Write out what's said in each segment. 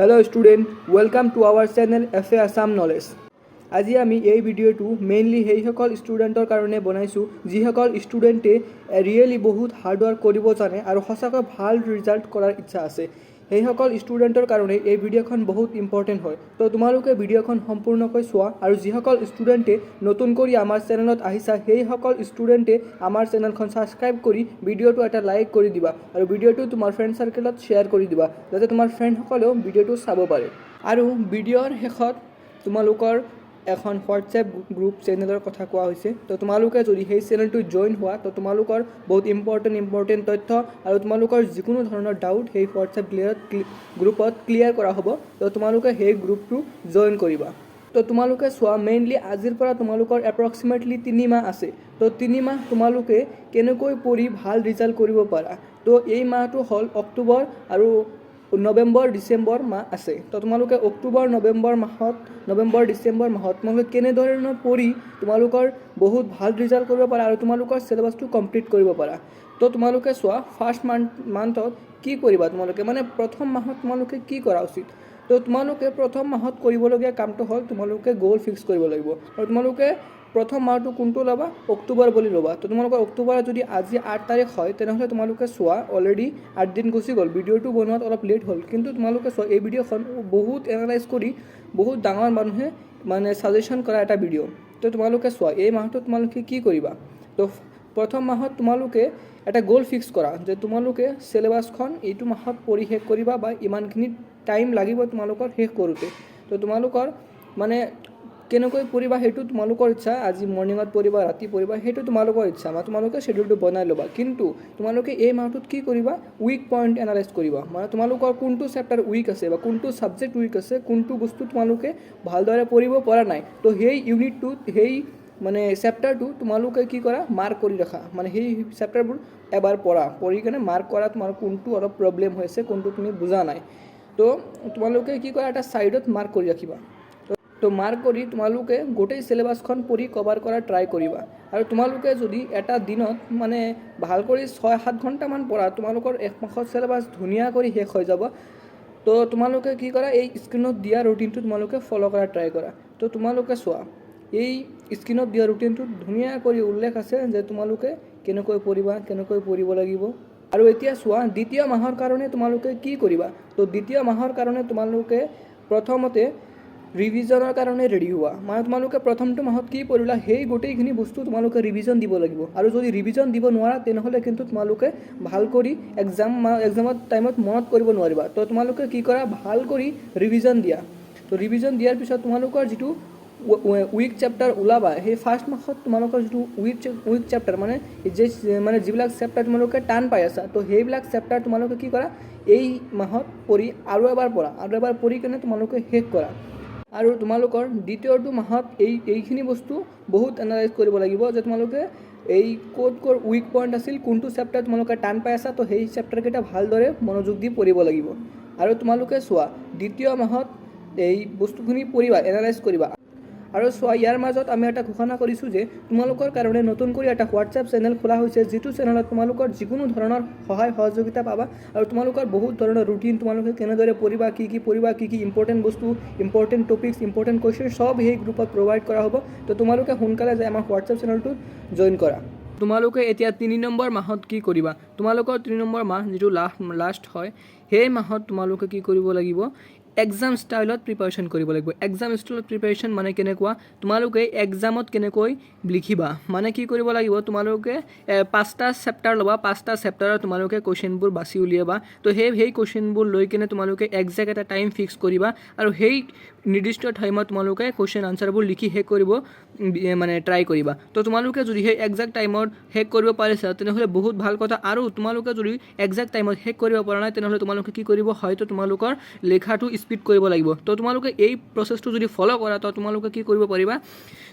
Hello student, welcome to our channel FA Assam Knowledge. আজি আমি এই ভিডিঅ'টো মেইনলি সেইসকল ষ্টুডেণ্টৰ কাৰণে বনাইছোঁ, যিসকল ষ্টুডেণ্টে ৰিয়েলি বহুত হাৰ্ড ৱৰ্ক কৰিব জানে আৰু সঁচাকৈ ভাল ৰিজাল্ট কৰাৰ ইচ্ছা আছে। সেইসকল ষ্টুডেণ্টৰ কাৰণে এই ভিডিঅ'খন বহুত ইম্পৰ্টেণ্ট হয়। তো তোমালোকে ভিডিঅ'খন সম্পূৰ্ণকৈ চোৱা আৰু যিসকল ষ্টুডেণ্টে নতুন কৰি আমাৰ চেনেলত আহিছা, সেইসকল ষ্টুডেণ্টে আমাৰ চেনেলখন ছাবস্ক্ৰাইব কৰি ভিডিঅ'টো এটা লাইক কৰি দিবা আৰু ভিডিঅ'টো তোমাৰ ফ্ৰেণ্ড চাৰ্কেলত শ্বেয়াৰ কৰি দিবা, যাতে তোমাৰ ফ্ৰেণ্ডসকলেও ভিডিঅ'টো চাব পাৰে। আৰু ভিডিঅ'ৰ শেষত তোমালোকৰ এখন হোৱাটছএপ গ্ৰুপ চেনেলৰ কথা কোৱা হৈছে। তো তোমালোকে যদি সেই চেনেলটোত জইন হোৱা, তো তোমালোকৰ বহুত ইম্পৰ্টেণ্ট ইম্পৰ্টেণ্ট তথ্য আৰু তোমালোকৰ যিকোনো ধৰণৰ ডাউট সেই হোৱাটছএপ গ্ৰুপত ক্লিয়াৰ কৰা হ'ব। তো তোমালোকে সেই গ্ৰুপটো জইন কৰিবা। তো তোমালোকে চোৱা, মেইনলি আজিৰ পৰা তোমালোকৰ এপ্ৰক্সিমেটলি 3 মাহ আছে। তো 3 মাহ তোমালোকে কেনেকৈ পঢ়ি ভাল ৰিজাল্ট কৰিব পাৰা? তো এই মাহটো হ'ল অক্টোবৰ আৰু নৱেম্বৰ, ডিচেম্বৰ মাহ আছে। তো তোমালোকে অক্টোবৰ, নৱেম্বৰ মাহত, নৱেম্বৰ, ডিচেম্বৰ মাহত তোমালোকে কেনেধৰণে পঢ়ি তোমালোকৰ বহুত ভাল ৰিজাল্ট কৰিব পাৰা আৰু তোমালোকৰ চিলেবাছটো কমপ্লিট কৰিব পাৰা? তো তোমালোকে চোৱা, ফাৰ্ষ্ট মান্থত কি কৰিবা তোমালোকে? মানে প্ৰথম মাহত তোমালোকে কি কৰা উচিত? তো তোমালোকে প্ৰথম মাহত কৰিবলগীয়া কামটো হ'ল তোমালোকে গ'ল ফিক্স কৰিব লাগিব। আৰু তোমালোকে প্ৰথম মাহটো কোনটো ল'বা? অক্টোবৰ বুলি ল'বা। তো তোমালোকৰ অক্টোবৰত যদি আজি 8 তাৰিখ হয়, তেনেহ'লে তোমালোকে চোৱা, অলৰেডি 8 দিন গুচি গ'ল। ভিডিঅ'টো বনোৱাত অলপ লেট হ'ল, কিন্তু তোমালোকে চোৱা, এই ভিডিঅ'খন বহুত এনালাইজ কৰি বহুত ডাঙৰ মানুহে মানে ছাজেশ্যন কৰা এটা ভিডিঅ'। তো তোমালোকে চোৱা, এই মাহটোত তোমালোকে কি কৰিবা? তো প্ৰথম মাহত তোমালোকে এটা গ'ল ফিক্স কৰা যে তোমালোকে চিলেবাছখন এইটো মাহত পঢ়ি শেষ কৰিবা বা ইমানখিনি টাইম লাগিব তোমালোকৰ শেষ কৰোঁতে। তো তোমালোকৰ মানে কেনেকৈ পঢ়িবা সেইটো তোমালোকৰ ইচ্ছা। আজি মৰ্ণিঙত পঢ়িবা, ৰাতি পঢ়িবা, সেইটো তোমালোকৰ ইচ্ছা বা তোমালোকে শ্বেডিউলটো বনাই ল'বা। কিন্তু তোমালোকে এই মাহটোত কি কৰিবা? উইক পইণ্ট এনালাইজ কৰিবা। মানে তোমালোকৰ কোনটো চেপ্টাৰ উইক আছে বা কোনটো ছাবজেক্ট উইক আছে, কোনটো বস্তু তোমালোকে ভালদৰে পঢ়িব পৰা নাই, তো সেই ইউনিটটোত, সেই মানে চেপ্টাৰটো তোমালোকে কি কৰা? মাৰ্ক কৰি ৰাখা। মানে সেই চেপ্টাৰবোৰ এবাৰ পঢ়া, পঢ়ি কেনে মাৰ্ক কৰা, তোমাৰ কোনটো অলপ প্ৰব্লেম হৈছে, কোনটো তুমি বুজা নাই। তো তোমালোকে কি কৰা? এটা ছাইডত মাৰ্ক কৰি ৰাখিবা। তো মাৰ্ক কৰি তোমালোকে গোটেই চিলেবাছখন পঢ়ি কভাৰ কৰাৰ ট্ৰাই কৰিবা। আৰু তোমালোকে যদি এটা দিনত মানে ভাল কৰি 6-7 ঘণ্টামান পঢ়া, তোমালোকৰ এক মাহৰ চিলেবাছ ধুনীয়া কৰি শেষ হৈ যাব। তো তোমালোকে কি কৰা? এই স্ক্ৰীণত দিয়া ৰুটিনটো তোমালোকে ফ'ল' কৰাৰ ট্ৰাই কৰা। তো তোমালোকে চোৱা, এই স্ক্ৰীণত দিয়া ৰুটিনটোত ধুনীয়া কৰি উল্লেখ আছে যে তোমালোকে কেনেকৈ পঢ়িবা, কেনেকৈ পঢ়িব লাগিব। আৰু এতিয়া চোৱা, দ্বিতীয় মাহৰ কাৰণে তোমালোকে কি কৰিবা? তো দ্বিতীয় মাহৰ কাৰণে তোমালোকে প্ৰথমতে ৰিভিজনৰ কাৰণে ৰেডি হোৱা। মানে তোমালোকে প্ৰথমটো মাহত কি পঢ়িলা, সেই গোটেইখিনি বস্তু তোমালোকে ৰিভিজন দিব লাগিব। আৰু যদি ৰিভিজন দিব নোৱাৰা, তেনেহ'লে কিন্তু তোমালোকে ভাল কৰি এক্সামৰ টাইমত মনত কৰিব নোৱাৰিবা। তো তোমালোকে কি কৰা? ভাল কৰি ৰিভিজন দিয়া। তো ৰিভিজন দিয়াৰ পিছত তোমালোকৰ যিটো উইক চেপ্টাৰ ওলাবা, সেই ফাৰ্ষ্ট মাহত তোমালোকৰ যিটো উইক চেপ্টাৰ, মানে যে মানে যিবিলাক চেপ্টাৰ তোমালোকে টান পাই আছা, তো সেইবিলাক চেপ্টাৰ তোমালোকে কি কৰা? এই মাহত পঢ়ি আৰু এবাৰ পঢ়া আৰু এবাৰ পঢ়ি কেনে তোমালোকে শেষ কৰা। আৰু তোমালোকৰ দ্বিতীয়টো মাহত এইখিনি বস্তু বহুত এনালাইজ কৰিব লাগিব যে তোমালোকে এই ক'ত ক'ত উইক পইণ্ট আছিল, কোনটো চেপ্টাৰ তোমালোকে টান পাই আছা। তো সেই চেপ্টাৰকেইটা ভালদৰে মনোযোগ দি পঢ়িব লাগিব। আৰু তোমালোকে চোৱা, দ্বিতীয় মাহত এই বস্তুখিনি পঢ়িবা, এনালাইজ কৰিবা। আৰু চোৱা, ইয়াৰ মাজত আমি এটা ঘোষণা কৰিছোঁ যে তোমালোকৰ কাৰণে নতুন কৰি এটা হোৱাটছএপ চেনেল খোলা হৈছে, যিটো চেনেলত তোমালোকৰ যিকোনো ধৰণৰ সহায় সহযোগিতা পাবা আৰু তোমালোকৰ বহুত ধৰণৰ ৰুটিন, তোমালোকে কেনেদৰে পঢ়িবা, কি কি পঢ়িবা, কি কি ইম্পৰ্টেণ্ট বস্তু, ইম্পৰ্টেণ্ট টপিকছ, ইম্পৰ্টেণ্ট কুৱেশ্যন, চব সেই গ্ৰুপত প্ৰভাইড কৰা হ'ব। তো তোমালোকে সোনকালে যাই আমাৰ হোৱাটছএপ চেনেলটোত জইন কৰা। তোমালোকে এতিয়া 3 নম্বৰ মাহত কি কৰিবা? তোমালোকৰ 3 নম্বৰ মাহ যিটো লাষ্ট হয়, সেই মাহত তোমালোকে কি কৰিব লাগিব? এক্সাম ষ্টাইলত প্ৰিপাৰেশ্যন কৰিব লাগিব। এক্সাম ষ্টাইলত প্ৰিপাৰেশ্যন মানে কেনেকুৱা? তোমালোকে এক্সামত কেনেকৈ লিখিবা? মানে কি কৰিব লাগিব? তোমালোকে পাঁচটা চেপ্টাৰ ল'বা। পাঁচটা চেপ্টাৰত তোমালোকে কুৱেশ্যনবোৰ বাছি উলিয়াবা। তো সেই কুৱেশ্যনবোৰ লৈ কেনে তোমালোকে একজেক্ট এটা টাইম ফিক্স কৰিবা আৰু সেই নিৰ্দিষ্ট টাইমত তোমালোকে কুৱেশ্যন আনচাৰবোৰ লিখি শেষ কৰিব মানে ট্ৰাই কৰিবা। তো তোমালোকে যদি সেই একজেক্ট টাইমত শেষ কৰিব পাৰিছা, তেনেহ'লে বহুত ভাল কথা। আৰু তোমালোকে যদি একজেক্ট টাইমত শেষ কৰিব পৰা নাই, তেনেহ'লে তোমালোকে কি কৰিব? হয়তো তোমালোকৰ লেখাটো স্পীড কৰিব লাগিব। তো তোমালোকে এই প্ৰচেছটো যদি ফ'ল' কৰা, তো তোমালোকে কি কৰিব পাৰিবা?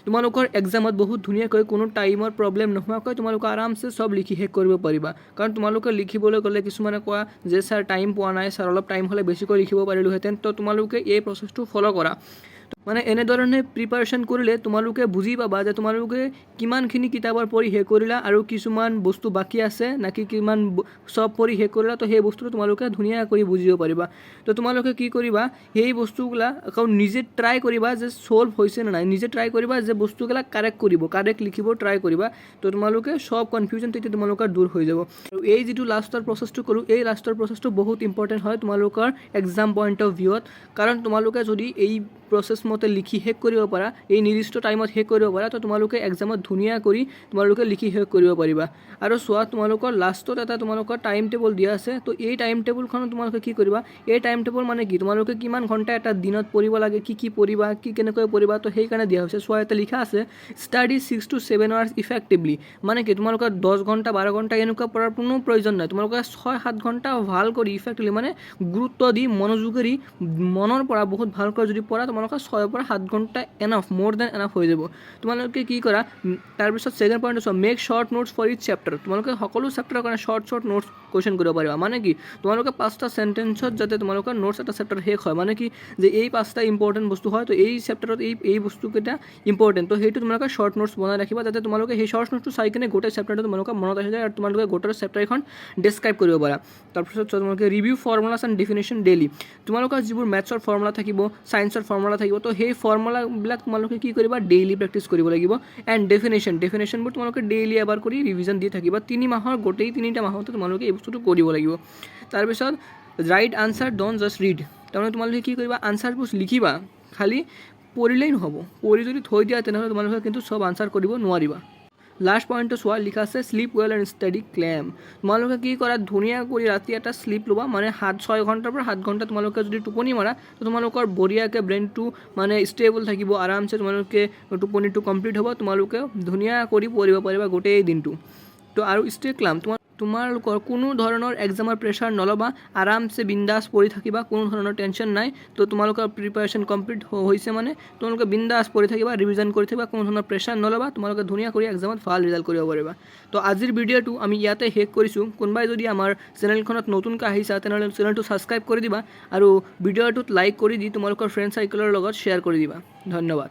তোমালোকৰ এক্সামত বহুত ধুনীয়াকৈ কোনো টাইমৰ প্ৰব্লেম নোহোৱাকৈ তোমালোকে আৰামছে চব লিখি শেষ কৰিব পাৰিবা। কাৰণ তোমালোকে লিখিবলৈ গ'লে কিছুমানে কোৱা যে ছাৰ, টাইম পোৱা নাই, ছাৰ, অলপ টাইম হ'লে বেছিকৈ লিখিব পাৰিলোহেঁতেন। তো তোমালোকে এই প্ৰচেছটো ফ'ল' কৰা। মানে এনেধৰণে প্ৰিপাৰেশ্যন কৰিলে তোমালোকে বুজি পাবা যে তোমালোকে কিমানখিনি কিতাপৰ পঢ়ি শেষ কৰিলা আৰু কিছুমান বস্তু বাকী আছে নাকি কিমান চব পঢ়ি শেষ কৰিলা। তো সেই বস্তুটো তোমালোকে ধুনীয়া কৰি বুজিব পাৰিবা। তো তোমালোকে কি কৰিবা, সেই বস্তুবিলাক আকৌ নিজে ট্ৰাই কৰিবা যে ছল্ভ হৈছে নে নাই। নিজে ট্ৰাই কৰিবা যে বস্তুবিলাক কাৰেক্ট কৰিব, কাৰেক্ট লিখিব ট্ৰাই কৰিবা। তো তোমালোকে চব কনফিউজন তেতিয়া তোমালোকৰ দূৰ হৈ যাব। আৰু এই যিটো লাষ্টৰ প্ৰচেছটো কৰোঁ, এই লাষ্টৰ প্ৰচেছটো বহুত ইম্পৰ্টেণ্ট হয় তোমালোকৰ এক্সাম পইণ্ট অফ ভিউত। কাৰণ তোমালোকে যদি এই প্ৰচেছ মতে লিখি শেষ কৰিব পাৰা, এই নিৰ্দিষ্ট টাইমত শেষ কৰিব পাৰা, তো তোমালোকে এক্সামত ধুনীয়া কৰি তোমালোকে লিখি শেষ কৰিব পাৰিবা। আৰু চোৱা, তোমালোকৰ লাষ্টত এটা তোমালোকৰ টাইম টেবুল দিয়া আছে। তো এই টাইম টেবুলখনত তোমালোকে কি কৰিবা? এই টাইম টেবুল মানে কি, তোমালোকে কিমান ঘণ্টা এটা দিনত পঢ়িব লাগে, কি কি পঢ়িবা, কি কেনেকৈ পঢ়িবা, তো সেইকাৰণে দিয়া হৈছে। চোৱা, ইয়াতে লিখা আছে "Study 6 to 7 hours effectively"। মানে কি, তোমালোকৰ 10 ঘণ্টা, 12 ঘণ্টা এনেকুৱা পঢ়াৰ কোনো প্ৰয়োজন নাই। তোমালোকে 6-7 ঘণ্টা ভাল কৰি ইফেক্টিভলি, মানে গুৰুত্ব দি, মনোযোগেৰি, মনৰ পৰা বহুত ভালকৈ যদি পঢ়া, তোমালোকৰ 6ৰ পৰা 7 ঘণ্টা এনাফ, মোৰ then enough হৈ যাব। তোমালোকে কি কৰা, তাৰপিছত ছেকেণ্ড পইণ্ট চোৱা, "Make short notes for each chapter"। তোমালোকে সকলো চেপ্টাৰৰ কাৰণে শ্বৰ্ট শ্বৰ্ট নোটছ কুৱেশ্যন কৰিব পাৰিবা। মানে কি, তোমালোকে পাঁচটা চেণ্টেন্সত যাতে তোমালোকৰ নোটছ এটা চেপ্টাৰ শেষ হয়। মানে কি যে এই পাঁচটা ইম্পৰ্টেণ্ট বস্তু হয়, তো এই চেপ্টাৰত এই এই বস্তুকেইটা ইম্পৰ্টেণ্ট। তো সেইটো তোমালোকে শ্বৰ্ট নোটছ বনাই ৰাখিবা, যাতে তোমালোকে সেই শ্বৰ্ট নোটছটো চাই কিনে গোটেই চেপ্টাৰটো তোমালোকৰ মনত আহি যায় আৰু তোমালোকে গোটেই চেপ্টাৰখন ডেছক্ৰাইব কৰিব পাৰা। তাৰপিছত চোৱা, তোমালোকে "Review formulas and definition daily"। তোমালোকৰ যিবোৰ মেথছৰ ফৰ্মুলা থাকিব, ছায়েন্সৰ ফৰ্মুলা থাকিব, তো সেই ফৰ্মুলাবিলাক তোমালোকে কি কৰিবা, ডেইলি প্ৰেক্টিছ কৰিব লাগিব। এণ্ড ডেফিনেশ্যন, ডেফিনেশ্যনবোৰ তোমালোকে ডেইলি এবাৰ কৰি ৰিভিজন দি থাকিবা। 3 মাহৰ, গোটেই তিনিটা মাহতে তোমালোকে এই বস্তুটো কৰিব লাগিব। তাৰপিছত "Write answer, don't just read"। তাৰমানে তোমালোকে কি কৰিবা, আনচাৰবোৰ লিখিবা। খালি পঢ়িলেই নহ'ব। পঢ়ি যদি থৈ দিয়া, তেনেহ'লে তোমালোকে কিন্তু চব আনচাৰ কৰিব নোৱাৰিবা। লাষ্ট পইণ্টটো চোৱা, লিখা আছে "Sleep well and stay calm"। তোমালোকে কি কৰা, ধুনীয়া কৰি ৰাতি এটা শ্লিপ ল'বা। মানে 6 ঘণ্টাৰ পৰা 7 ঘণ্টা তোমালোকে যদি টোপনি মাৰা, তো তোমালোকৰ বঢ়িয়াকৈ ব্ৰেইনটো মানে ষ্টেবল থাকিব। আৰামছে তোমালোকে টোপনিটো কমপ্লিট হ'ব, তোমালোকে ধুনীয়া কৰি পঢ়িব পাৰিবা গোটেই দিনটো। তো আৰু ষ্টে ক্লাম। তোমালোকৰ কোনো ধৰণৰ এক্সামৰ প্ৰেছাৰ নল'বা। আৰামছে বিন্দাছ পঢ়ি থাকিবা, কোনো ধৰণৰ টেনশ্যন নাই। তো তোমালোকৰ প্ৰিপাৰেশ্যন কমপ্লিট হৈছে মানে তোমালোকে বিন্দাছ পঢ়ি থাকিবা, ৰিভিজন কৰি থাকিবা, কোনো ধৰণৰ প্ৰেছাৰ নল'বা। তোমালোকে ধুনীয়া কৰি এক্সামত ভাল ৰিজাল্ট কৰিব পাৰিবা। তো আজিৰ ভিডিঅ'টো আমি ইয়াতে শেষ কৰিছোঁ। কোনোবাই যদি আমাৰ চেনেলখনত নতুনকৈ আহিছা, তেনেহ'লে চেনেলটো ছাবস্ক্ৰাইব কৰি দিবা আৰু ভিডিঅ'টোত লাইক কৰি দি তোমালোকৰ ফ্ৰেণ্ড চাৰ্কেলৰ লগত শ্বেয়াৰ কৰি দিবা। ধন্যবাদ।